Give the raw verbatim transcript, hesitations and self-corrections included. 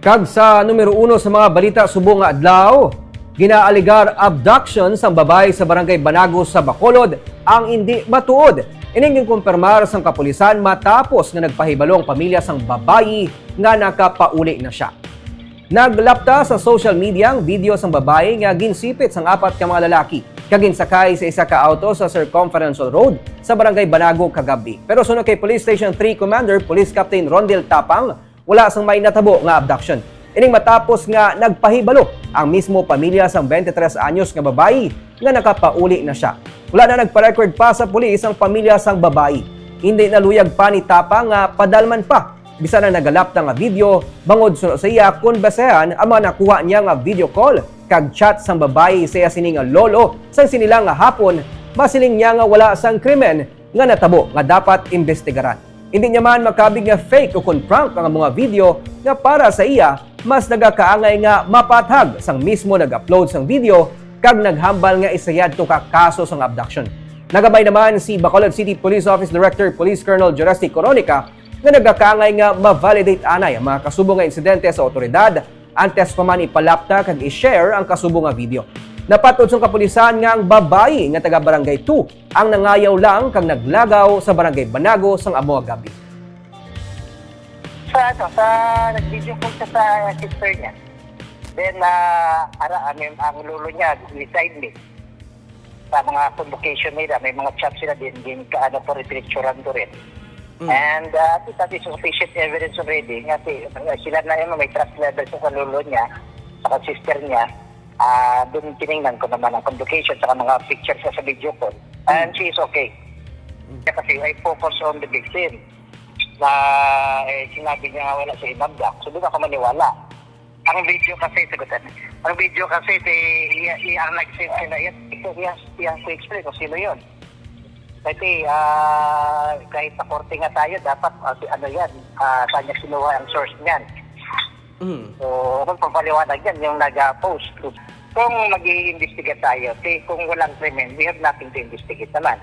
Kag sa numero uno sa mga balita subong nga adlaw, ginaaligar abduction sang babayi sa Barangay Banago sa Bacolod ang indi matuod. Ining ginkumpirmar sang kapulisan matapos nga nagpahibalo ang pamilya sang babayi nga nakapauli na sia. Naglapta sa social media ang video sang babayi nga ginsipit sang apat ka mga lalaki kag ginsakay sa isa ka auto sa Circumferential Road sa Barangay Banago kagab-i. Pero suno kay Police Station three Commander Police Captain Rondel Tapang, wala sang may natabo nga abduction. Ining matapos nga nagpahibalo ang mismo pamilya sang twenty-three anyos nga babayi nga nakapauli na sia. Wala na nagpa-record pa sa pulis ang pamilya sang babayi. Hindi na luyag pa ni Tapang nga padalman pa bisan ang nagalapta nga video, bangod suno sa iya kon basehan ang mga nakuha niya nga video call kag chat sang babayi sa iya sini nga lolo sang sini lang nga hapon. Masiling niya nga wala sang krimen nga natabo nga dapat imbestigaran. Hindi niya man makabig nga fake o kon prank ang mga video nga para sa iya mas nagakaangay nga mapathag sang mismo nag-upload sang video kag naghambal nga isa yadto ka kaso sang abduction. Nagabay naman si Bacolod City Police Office Director Police Colonel Joresty Coronica nga nagakaangay nga ma-validate anay ang mga kasubo nga insidente sa awtoridad antes pa man ipalapta kag i-share ang kasubo nga video. Napatod sang kapulisan nga ang babayi nga taga Barangay two ang nangayaw lang kag naglagaw sa Barangay Banago sang amo nga gab-i. Sa ano, sa nag-video call siya sa sister niya. Then, ah, ara, ano yung, ang lolo niya, beside me. Sa mga convocation nila, may mga chat sila din, din ka, ano, po, pinicturan ko rin. Mm. And uh, I think that is sufficient evidence already. Nga si, sila na yun, may trust level sa lolo niya, sa sister niya. Ah, doon tiningnan ko naman ang convocation sa mga pictures sa, sa video call. And she is okay. Kaya kasi I focus on the victim na eh, sinabi niya nga wala siya inabdak. So doon ako maniwala. Ang video kasi, sagutan. Ang video kasi, si, iya, iya, ang nag-send sila, iya, ito, iya, iya, to explain kung sino yun. Kasi ah, kahit sa korte nga tayo, dapat ah, si, ano yan, ah, saan niya kinuha ang source niyan. Mm. So, anong pagpaliwanag yan, yung nag-post? Kung mag-iimbestiga tayo, si, kung walang krimen, we have nothing to investigate naman.